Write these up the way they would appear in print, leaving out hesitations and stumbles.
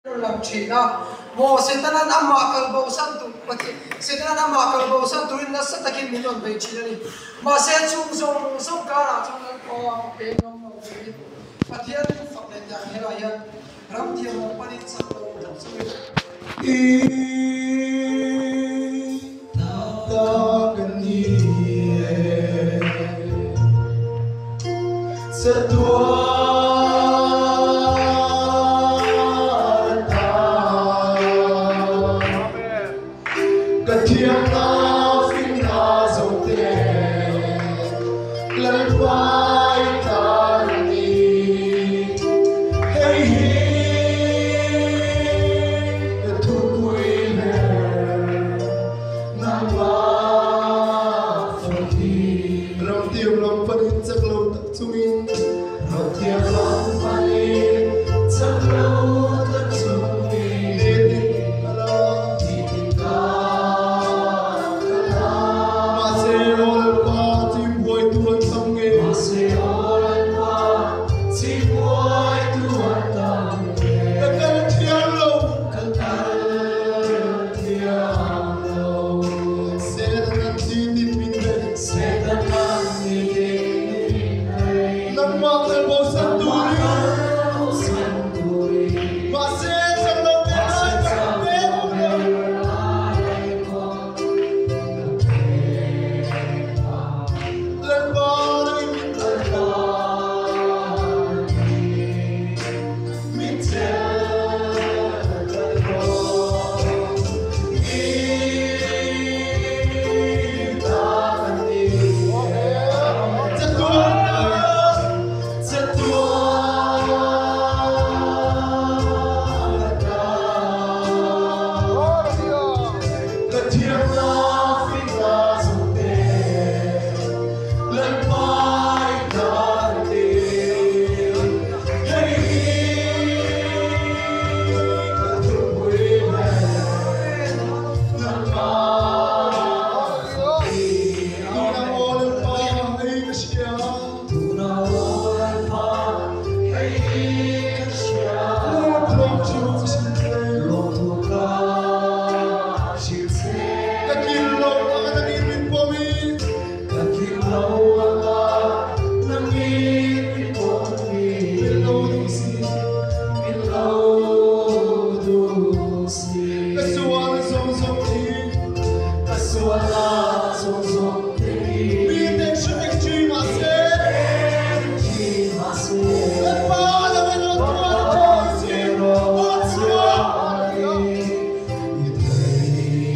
Lang thin a, maw Setanan amah kalbosan tur Pathian Setanan amah kalbosan turin nasa takin min rawn bei thin a ni. Mahse chung zawng zawng karah chuan Lalpa ka peng ngam lo thin. Pathian thu fak leh tiang helai hian ram thiam lo panin chak lo tak chungin I ta ka ni e Chatuan ta ka thiamna finna zote Lalpai ta ni hei hi ka thupui ber nangmah fak hi. Ramtiam lam panin chak lo tak chungin Ramtiam lam panin chak lo tak chungin Nitin ka la Nitin ka ka la Mahse aw Lalpa chimbuaitu an tam nge Mahse aw Lalpa chimbuaitu an tam nge Ka kal thiam lo Ka kal thiam lo Satan an nitin min bei Satan an nitin min bei Nangmah kalbosan turin Mahse chak lo ve lai ka pe lo Lalpa nangin min Min Hei hi ka thupui ber nangmah hi. Tuna aw Lalpa hei ka hria. Tuna aw Lalpa hei hi ka hria. Lawmthu ka hrilh che. Lawmthu ka hrilh che. Ka kil lo anga nangin min pawm i. Ka kil lo anga nangin min pawm i. Min lo duh si. Min lo duh si. Ka sual zawng zawng hi. Ka sual zawng zawng te hi. Mi ten hre vek thin mahse. Thin mahse. Lalpa nang erawh chuan a thawn si. Aw chuan. I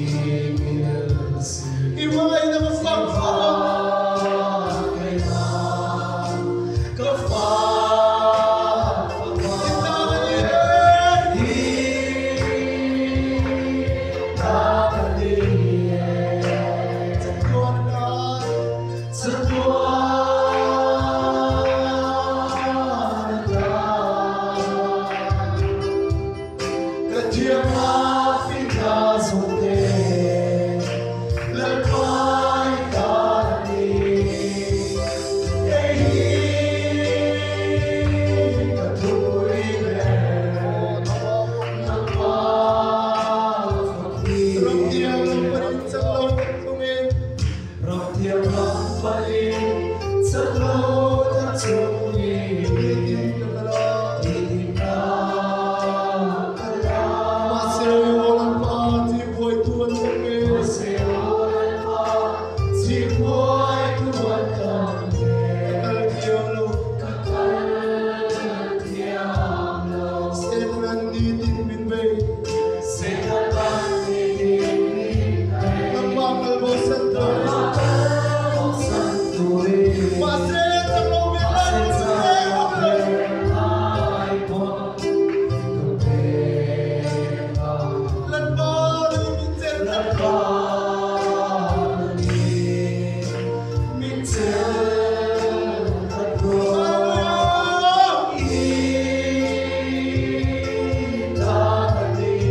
theihngilh si. I hmangaihna ka fak fak a. Ka fak fak a. I ta ka ni e. I ta ka ni e. Chatuan ata. Chatuan ata. Ka thiamna fihna zawhte Lalpai ta ni. Hei hi ka thupui ber nangmah fak hi. Ramtiang lam panin chak lo tak chungin. Ramtiang lam panin chak lo tak chungin. Nitin ka kal a. Nitin ka kal a. Mahse aw Lalpa chimbuaitu an tam nge. Mahse aw Lalpa chimbuaitu an tam nge. Ka kal thiam lo. Ka kal thiam lo. Satan an nitin min bei. Satan an nitin min bei. Nangmah kalbosan turin. Nangmah kalbosan turin. Mahse chak lo ve lai pawn ka pek awm lo. Lalpa nangin min chelh tlat lo. Hallelujah!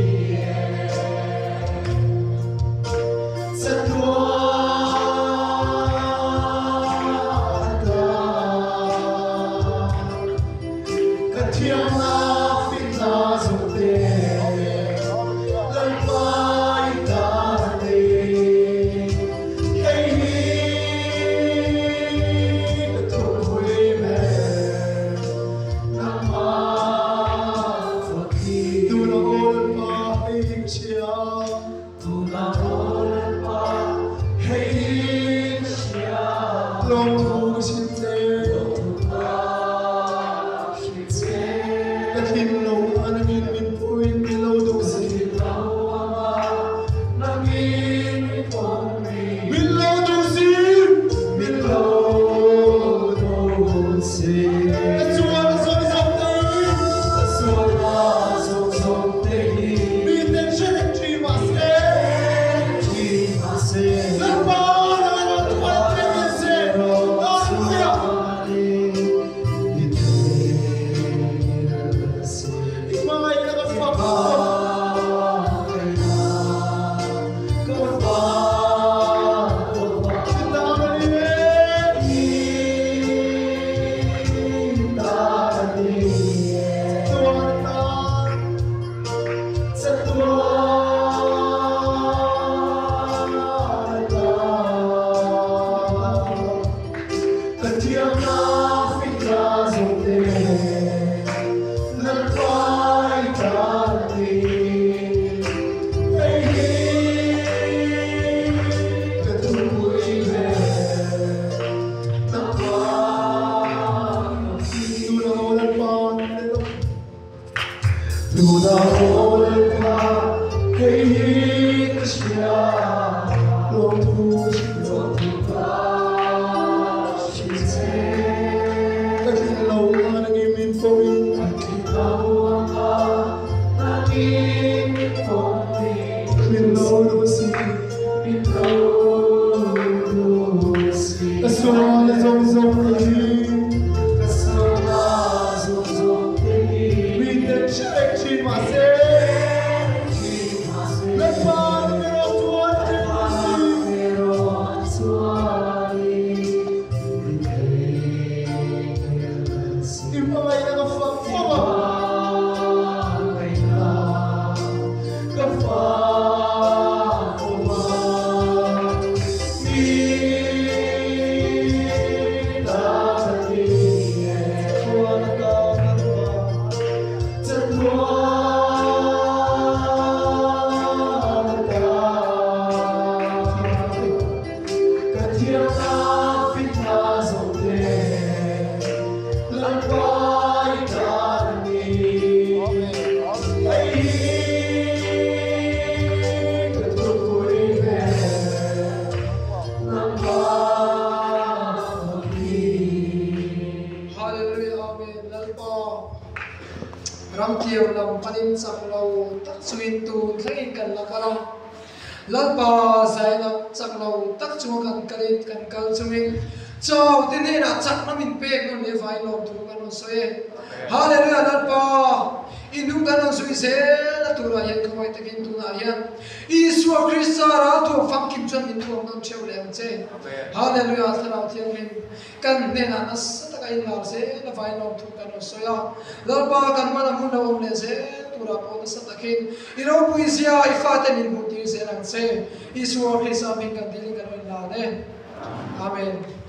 Hallelujah Amen Lalpa Ramtiam lam panin chak lo tak chungin tun thlengin kan la kal a, Lalpa zaina chak lo tak chunga kan kalin kan kal chungin chaw te hnenah chakna min pek nawn leh vain lawm thu kan rawn sawi e. Hallelujah Lalpa i nu kan rawn zui zel a turah hian khawngaih takin tunah hian Isua Krista ralthuam famkim chuan min thuam nawn theuh leh ang che. Hallelujah Thlarau Thianghlim Kan hnenah nasa taka inlar zel a vailawm thu kan rawn sawi a, Lalpa kan hmana hmun lo awm leh zel turah pawh nasa takin i ropui zia i fate min hmuh tir zel ang che. Isua Krista hming kan dilin kan rawn inlan e. Amen.